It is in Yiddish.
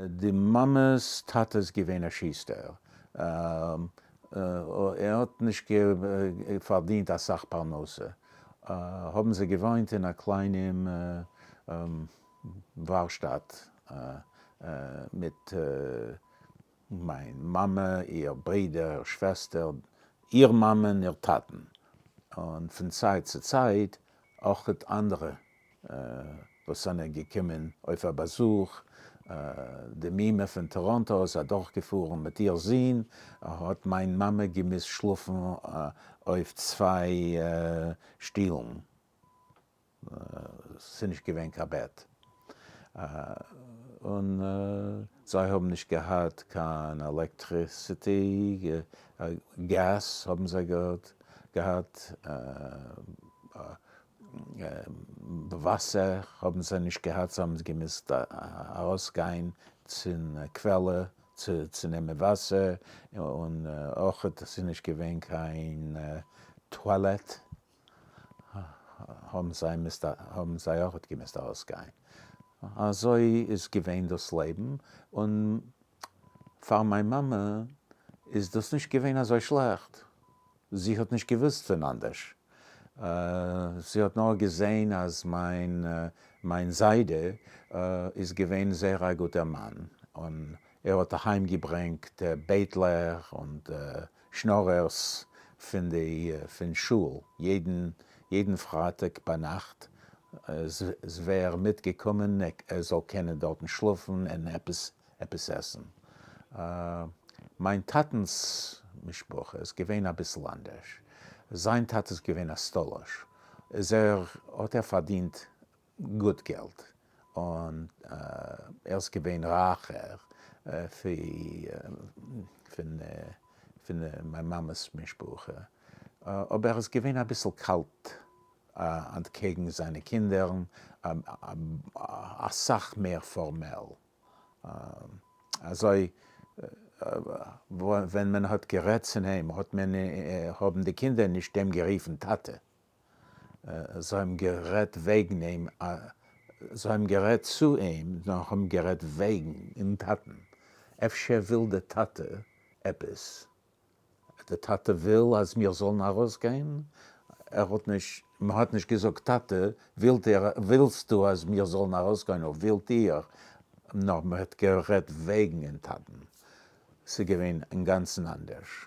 די מאמע'ס טאטע איז געווען א שוסטער, ער האט נישט פארדינט אסאך פרנסה, האבן זיי געוואוינט אין א קליינעם ווארשטאט מיט מיין מאמע, איר ברודער, איר שוועסטער, איר מאמע און איר טאטן, און פון צייט צו צייט אויכעט אנדערע וואס זענען געקומען אויף א באזוך, די מומע פון טאראנטא איז אדורכגעפארן מיט איר זון, האט מיין מאמע געמוזט שלאפן אויף צוויי שטולן, ס'איז נישט געווען קיין בעט, און זיי האבן נישט געהאט קיין electricity, געז האבן זיי געהאט, וואסער האבן זיי נישט געהאט, זיי האבן געמוזט ארויסגיין צום קוועלע צו נעמען וואסער, און אויכעט ס'איז נישט געווען קיין טואלעט, האבן זיי האבן זיי אויכעט געמוזט ארויסגיין. אזוי איז געווען דאס לעבן, און פאר מיין מאמע איז דאס נישט געווען אזוי שלעכט, זי האט נישט געוואוסט פון אנדערש, זי האט נאר געזען אז מיין מיין זיידע איז געווען זייער א גוטער מאן, און ער האט אהיים געברענגט בעטלער און שנארערס פון די פון שול יעדן יעדן פרייטאג ביינאכט איז ווער מיטגעקומען ער זאל קענען דארטן שלאפן און עפעס עפעס עסן. מיין טאטנ'ס משפחה איז געווען אביסל אנדערש. זיין טאטע איז געווען א סטאלאש, איז ער האט ער פארדינט גוט געלט, און ער איז געווען רייכער פון פון מיין מאמע'ס משפחה, אבער ער איז געווען אביסל קאלט אנטקעגן זיינע קינדער, אסאך מער פארמעל. אזוי ווען מען האט גערעדט צו אים האט מען האבן די קינדער נישט אים גערופן טאטע, זיי האבן גערעדט וועגן אים, זיי האבן גערעדט צו אים, נאר האבן גערעדט וועגן אים טאטן, אפשר וויל די טאטע עפעס, די טאטע וויל אז מיר זאלן ארויסגיין, ער האט נישט, מען האט נישט געזאגט טאטע ווילט איר, ווילסטו אז מיר זאלן ארויסגיין אדער ווילט איר, נאר מען האט גערעדט וועגן אין טאטן, ס'איז געווען אינגאנצן אנדערש.